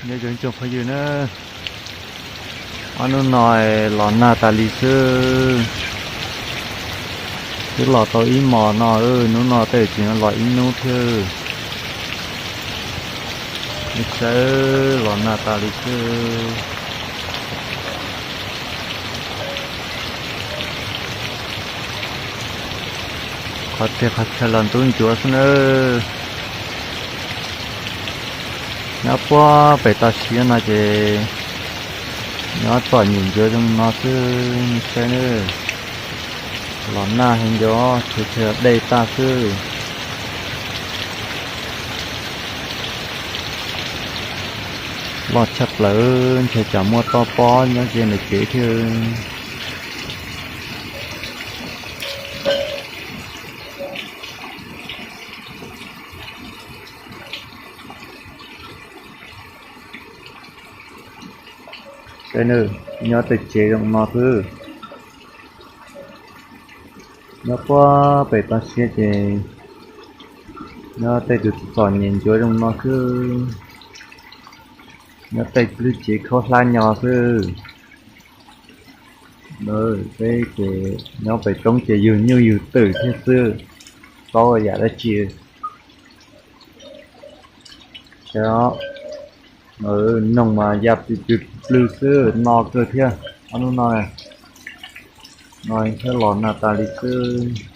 Nyob zoo tsoom phooj ywg na, ob hnub no los nag tas li xwb. Twb los tau ib hmos no, hnub no tej tseem los ib hnub thiab. Saib, los nag tas li xwb. Qhov txhia qhov chaw los ntub ntsuav xwb na. Nyob puag pem toj siab no ces nyob txom nyem ntsuav zoo no xwb, saib na. Los nag heev, ntsuav chaw chaw dej tag xwb. Loj tshaj plaws, ntshe tsam muaj toj pob nyob ze ntawm kev thiab. Saib na, nyob tej tsev zoo no xwb. Nyob puag pem toj siab ces nyob tej tus txom nyem ntsuav zoo no xwb. Nyob tej lub tsev khaub hlab nyo xwb. Peb ces nyob pem roob ces yug nyuj yug twm thiab xwb, paub yam dab tsi. Noog mas ya pw pw pw xwb, no kawg thiab ob hnub no. No thiab los nag tas li xwb.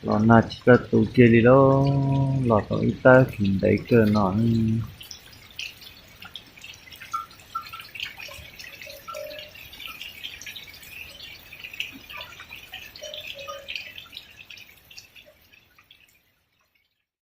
Los nag tsis txawj tu kiag li lauj, los tau ib tab kis ntev kawg no ne.